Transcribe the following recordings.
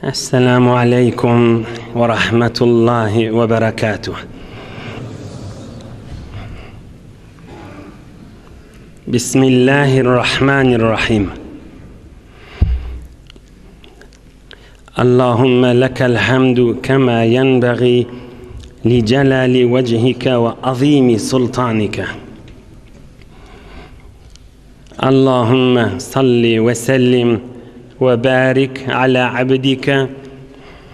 Esselamu aleýkum we rahmetullahi we berekatuh. Bismillahirrahmanirrahim. Allahümme lekel hamdu kema yenbagi li celali vechike ve azimi sultanike. Allahümme salli ve sellim ve barik ala abdike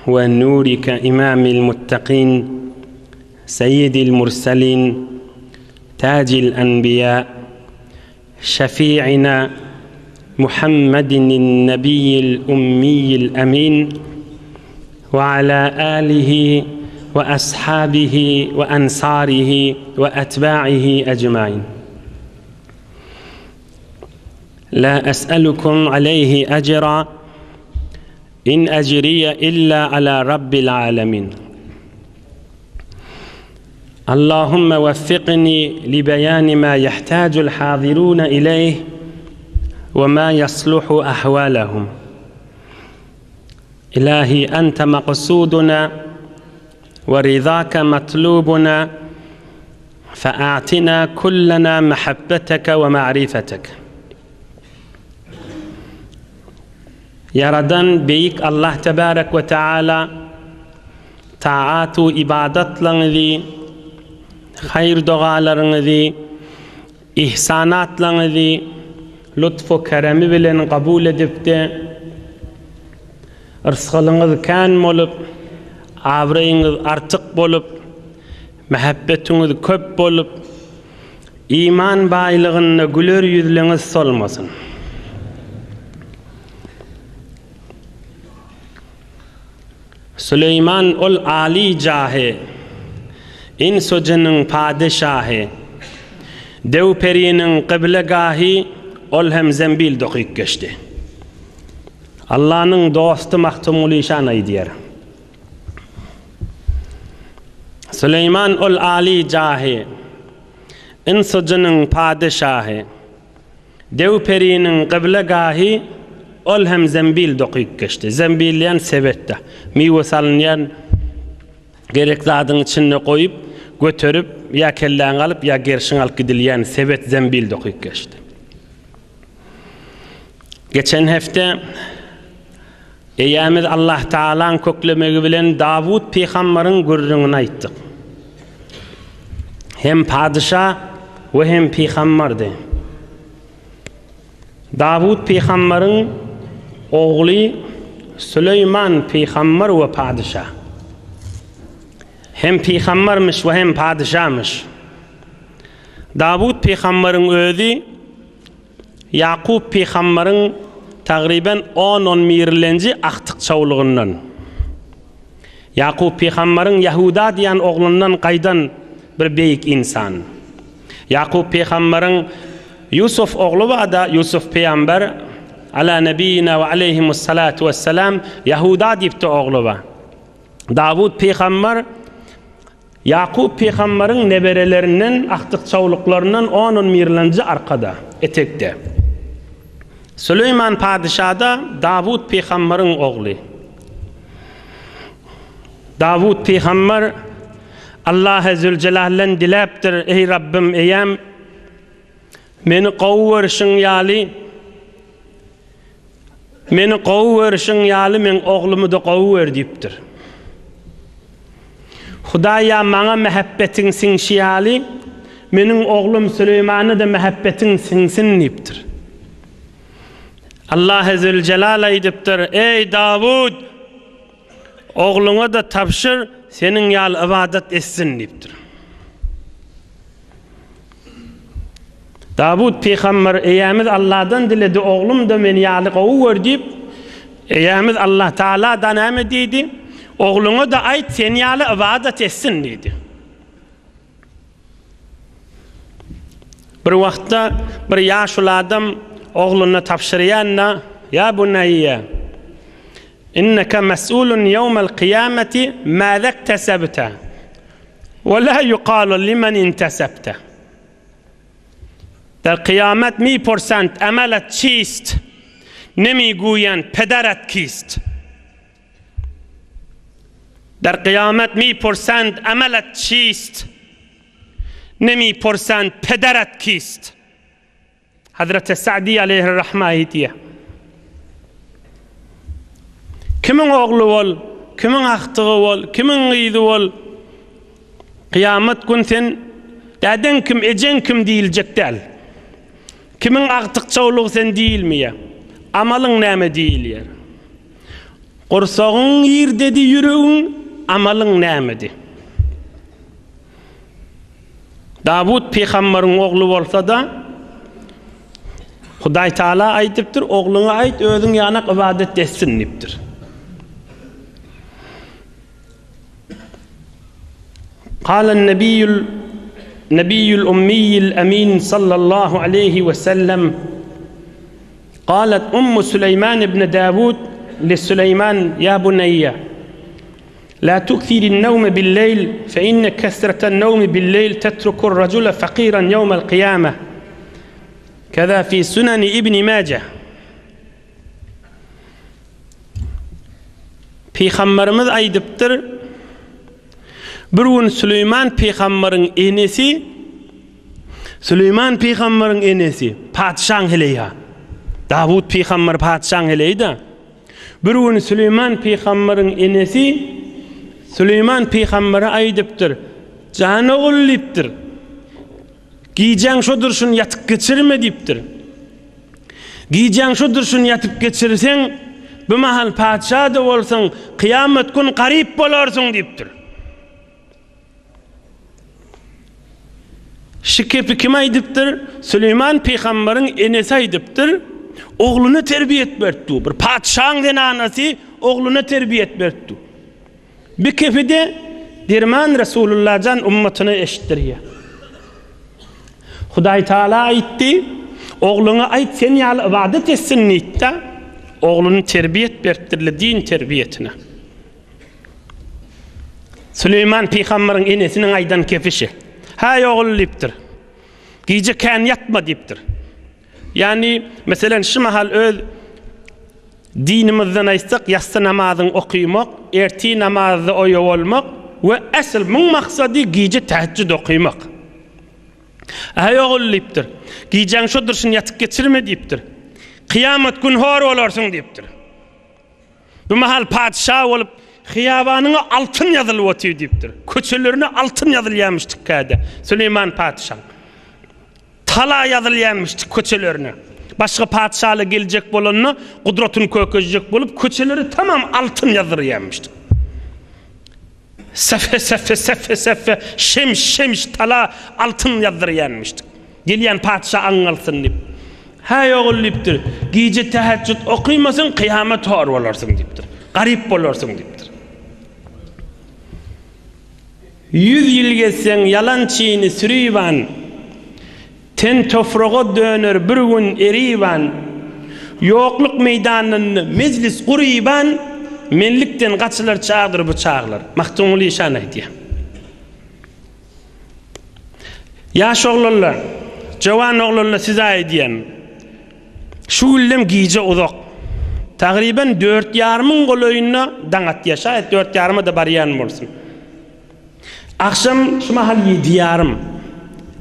ve nurike imamil muttakin seyyidil murselin tacil enbiya şefi'ina Muhammedin nebiyyil ummiyil emin ve ala alihi ve ashabihi ve ensarihi ve etba'ihi ecmain. La es'elukum aleyhi ecra in ecriye illa ala rabbil alemin. Allahümme veffikni li beyani ma yehtacul hazirune ileyh ve ma yasluhu ahvalehum. İlahi ente maksuduna ve rizake matlubuna fe'atina kullena mehabbeteke ve ma'rifetek. Ýaradan Beýik Allah Tebarek we Teala taat-u ybadatlaryňyzy, haýyr-dogalaryňyzy, ihsanatlaryňyzy lutf-u keremi bilen kabul edipdi. Yrsgalyňyz kän bolup, abraýyňyz artyk bolup, mähebbetiňiz köp bolup, iman baýlygynda güler ýüzleňiz solmasyn. Süleýman ol aly jahy, Ins-u jynyň padyşahy, Dew-periniň kyblegahy, ol hem zembil dokyp geçdi. Allanyň dosty Magtymguly şan aýdýar. Süleýman ol aly jahy, Ins-u jynyň padyşahy, Dew-periniň kyblegahy, ol hem zembil dokyp geçdi. Zembil diýen sebetde, miwe salynýan gerek zadyň içinde goýup, göterip, ýa kelläňi alyp, ýa gerşiňi alyp gidilýän sebet zembil dokyp geçdi. Geçen hepde Eýämiz Allah Tagalaň köklemegi bilen Dawut pygambaryň gürrüňini aýtdyk. Hem padyşa we hem pygambardy. Dawut pygambaryň ogly Süleýman pygambar we padyşa. Hem pygambarmyş we hem padyşamyş. Dawut pygambaryň özi Ýakup pygambaryň tagryban on-on birlenji agtyk-çowlugyndan, Ýakup pygambaryň Ýahuda diýen oglundan gaýdan bir beýik ynsan. Ýakup pygambaryň Ýusuf ogly bar-da, Ýusuf pygamber, ala nebiýina we aleýhimussalatu wessalam, Ýahuda diýip-de ogly bar. Dawut pygamber Ýakup pygambaryň neberelerinden, agtyk-çowluklaryndan on-on birlenji arkada, etekde. Süleýman padyşa-da Dawut pygambaryň ogly. Dawut pygamber Allahy Züljelaldan diläpdir, Eý Rabbym, Eýäm, meni gowy görşüň ýaly, Meni gowy görşüň ýaly meň oglumy-da gowy gör diýipdir. Hudaý ýa maňa mähebbetiň siňşi ýaly, meniň oglum Süleýmana-da mähebbetiň siňsin diýipdir. Allahy Züljelal aýdypdyr, Eý, Dawud! Ogluňa-da tabşyr, seniň ýaly ybadat etsin diýipdir. Dawut pygamber Eýämiz Allahdan diledi, oglum-da meni ýaly gowy gör diýip, Eýämiz Allah Taala-da näme diýdi? Ogluňa-da aýt, sen ýaly ybadat etsin diýdi. Bir wagtda bir ýaşuly adam. ogluna tabşyrýan-da, Ýa buneýýe, inneke mes'ulun ýewmel kyýameti mäzektesebte, we la ýukalu limen intesebte. Der kyýamet mipursand emelet çist, nemiguýend pederet kist. Der kyýamet mipursand emelet çist, nemipursand pederet kist. Hazreti Sa'di aleýhir-rahma aýdýar. Kimiň ogly bol, kimiň agtygy bol, kimiň gyzy bol, kyýamat gün sen dädeň kim, ejeň kim diýiljek däl. Kimiň agtyk-çowlugy sen diýilmeýär. Amalyň näme diýilýär. Gursagyň nirdedi ýüregiň, amalyň nämedi? Dawut pygambaryň ogly bolsa-da, Hudaý Taala aýdypdyr, ogluňa aýt, özüň ýanak ybadat etsin diýipdir. Kalen nebiýül Nebiýül Ummiýil Emin sallallahu aleýhi we sellem Galet Ummu Süleýman ibn Dawud li Süleýman ýa buneýýe La tukthiri n-nawme bil-leýl, fe inne kesrete n-nawmi bil-leýl tetruku r-rajule fakiran ýewmel kyýame. Keza fi Sunani Ibni Maje. Pygamberimiz aýdypdyr, Bir gün Süleýman pygambaryň enesi Süleýman pygambaryň enesi, patyşaň heleýi-ha. Dawut pygambar patyşaň heleýi-de. Bir gün Süleýman pygambaryň enesi Süleýman pygambere aýdypdyr, Jan ogul diýipdir. Gijäň şo durşuny ýatyp geçirme diýipdir. Gijäň şo durşuny ýatyp geçirseň, bu mahal patyşa-da bolsaň, kyýamat gün garyp bolarsyň diýipdir. Şu kepi kim aýdypdyr? Süleýman pygambaryň enesi aýdypdyr. Ogluna terbiýet beripdi. Bir patyşaň zenanasy ogluna terbiýet beripdi. Bir kepi-de derman Resulullah jan ummatyna eşitdirýär. Hudaý Taala aýtdy, ogluňa aýt sen ýaly ybadat etsin diýdi-de, ogluny terbiýet beripdirler din terbiýetine. Süleýman pygambaryň enesiniň aýdan kepişi. Häý ogul diýipdir. Gije kän ýatma diýipdir. Ýagny, meselen, şu mahal öz dinimizden aýtsak, ýassy namazyň okymak, ertir namazda oýa bolmak we esl muň maksady gije tähejjüd okymak. Äý ogul diýipdir. Gijäň şo durşuny ýatyp geçirme diýipdir. Kyýamat gün hor bolarsyň diýipdir. Bu mahal patyşa bolup, hyýabanyňa altyn ýazylyp otyr diýipdir. Köçelerine altyn ýazylýarmyş tükgäde, Süleýman patyşaň. Tala ýazylýarmyş köçelerine. Başga patyşalar geljek bolanda, gudratyny kökezjek bolup, köçeleri tamam altyn ýazdyrýarmyş. Säfe-säfe, säfe-säfe, şems-şems tala altyn ýazdyrýanmyş. Gelýän patyşa aňňalsyn diýip. Häý ogul diýipdir, gije täheçjüt okymasaň kyýamat hor bolarsyň diýipdir. Garyp bolarsyň diýipdir. Ýüz ýyl gezseň ýalançyny sürüban, Ten tofraga döner bir gün eriban, Ýokluk meýdanynda mejlis guryban, Menlikden gaçylar çagdyr bu çaglar. Magtymguly işan aýdýar. Ýaş oglanlar, jowan oglanlar size aýdýan. Şu güllem gije uzak. Tagryban dört ýarymyň golaýynda daň atýar. Şaýat dört ýaryma-da barýan bolsun. Agşam şu mahal ýedi ýarym.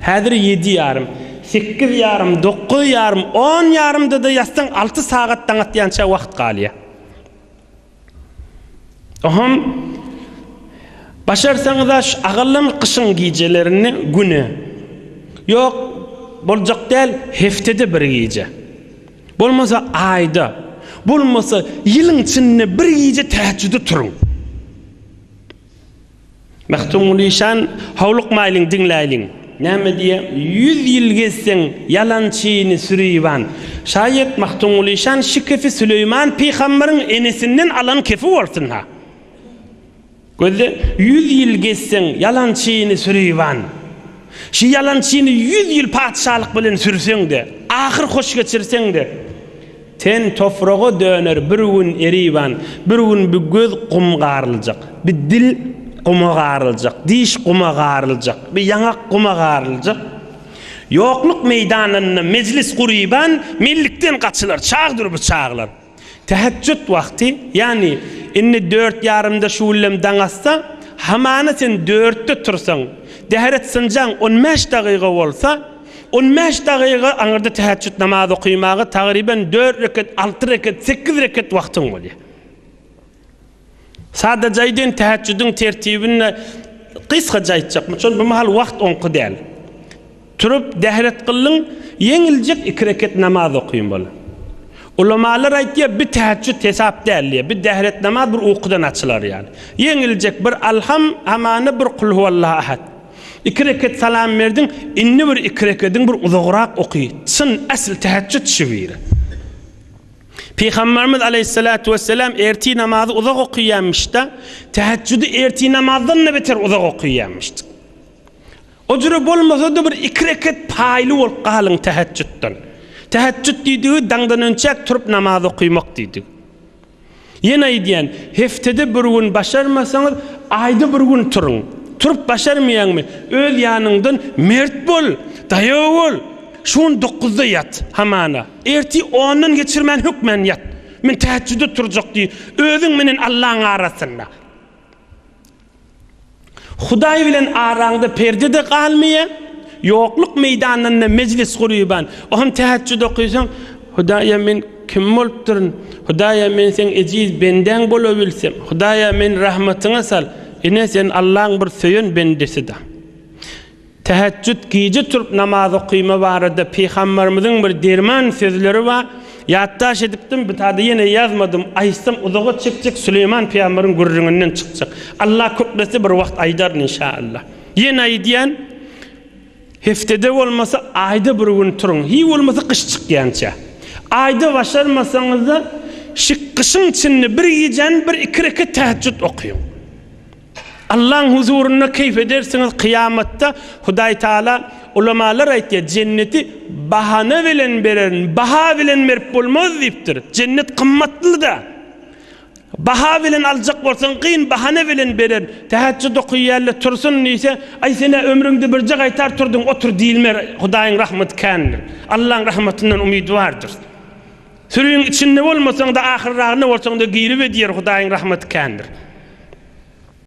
Häzir ýedi ýarym. Sekiz ýarym, dokuz ýarym, on ýarymda-da ýatsaň alty sagat daň atýança wagt galýar. Ohm başarsaňyz-a şu agallam gyşyň gijelerinde güne. Ýok, boljak däl, heftede bir gije. Bolmasa aýda, bolmasa ýylyň içinde bir gije tähejjüde turuň. Magtymguly işan, Howlukmaýlyň, diňläýliň. Näme diýýär? Ýüz ýyl gezseň, ýalançyny süriban. Şaýat Magtymguly işan şi kefi Süleýman pygambaryň enesinden alan kefi bolsun-ha. Gözle, ýüz ýyl gezseň, ýalançyny süriban. Şu ýalançyny ýüz ýyl patyşalyk bilen sürseň-de, ahyr hoş geçirseň-de, ten topraga döner bir gün eriban, bir gün bu göz gum garyljak, bu dil guma garyljak, diş guma garyljak, bu ýaňak guma garyljak. Ýokluk meýdanynda mejlis guryban, menlikden gaçylar, çagdyr bu çaglar. Täheçjüt wagty, ýagny indi dört ýarymda şuwwlem daň atsa, hamana sen dörtde tursaň, däheret synjaň on bäş dagyga bolsa, on bäş dagyga aňyrda täheçjüt namaz okymaga tagryban dört reket, alty reket, sekiz reket wagtyň bolýar. Sadaja aýdaýyn täheçjüdiň tertibini gysgaça aýtjak, şol bu mahal wagt oňky däl. Turup, dähret kyldyň, ýeňiljek iki reket namaz okymaly. Ulamalar aýtýar, bi täheçjüt hesap däl diýýär, bi dähret namaz bir ukudan açylar ýaly. Ýeňiljek bir Alham, hamana bir Kulhuwallahu ahad. Iki reket salam berdiň, indi bir iki rekediň bir uzagrak oky. Çyn, äsl täheçjüt şu biri. Pygamberimiz aleýhissalatu wesselam ertir namazy uzak okyýarmyş-da, täheçjüdi ertir namazdan-da beter uzak okyýarmyş. O jüre bolmasa-da bir iki reket paýly bolup galyň täheçjütden. Täheçjüt diýdigi daňdan önçäk turup namaz okymak diýdigi. Ýene aýdýan, heftede bir gün başarmasaňyz, aýda bir gün turuň. Turup başarmaýaňmy, öz ýanyňdan mert bol, daýaw bol. Şu gün dokuzda ýat, hamana. Ertir ondan geçirmän hökmän ýat. Men täheçjüde turjak diý, özüň menen Allaň arasynda. Hudaý bilen araňda perde-de galmaýar, ýokluk meýdanynda mejlis guryban, o hem täheçjüd okysaň, Hudaýa men kim bolupdyryn, Hudaýa men seň ejiz bendäň bolabilsem, Hudaýa meni rahmatyňa sal, ine sen Allaň bir söýen bendesi-da. Täheçjüt, gije turup namaz okyma barada Pygambarymyzyň bir derman sözleri bar. Ýatdaş edipdim, bu tada ýene ýazmadym. Aýtsam uzaga çekjek, Süleýman pygambaryň gürrüňinden çykjak. Allah köpletse bir wagt aýdaryn inşaallah. Ýene aýdýan, heftede bolmasa aýda bir gün turuň, hiý bolmasa gyş çykýança. Aýda başarmasaňyzda, şi gyşyň içinde bir gijäni bir iki reket täheçjüt okyň. Allaň huzurynda keýp edersiňiz kyýamatda Hudaý Taala ulamalar aýtýar jenneti bahana bilen bererin baha bilen berip bolmaz diýipdir jennet gymmatlyda baha bilen aljak bolsaň kyn bahana bilen bererin täheçjüd okyýarlar tursun diýse aý senä ömrüňde birje gaýtar turduň otur diýilmer Hudaýyň rahmaty kändir Allaň rahmatyndan umyt bardyr sürüň içinde bolmasaňda ahyrragyna bolsaňda girip edýär Hudaýyň rahmaty kändir.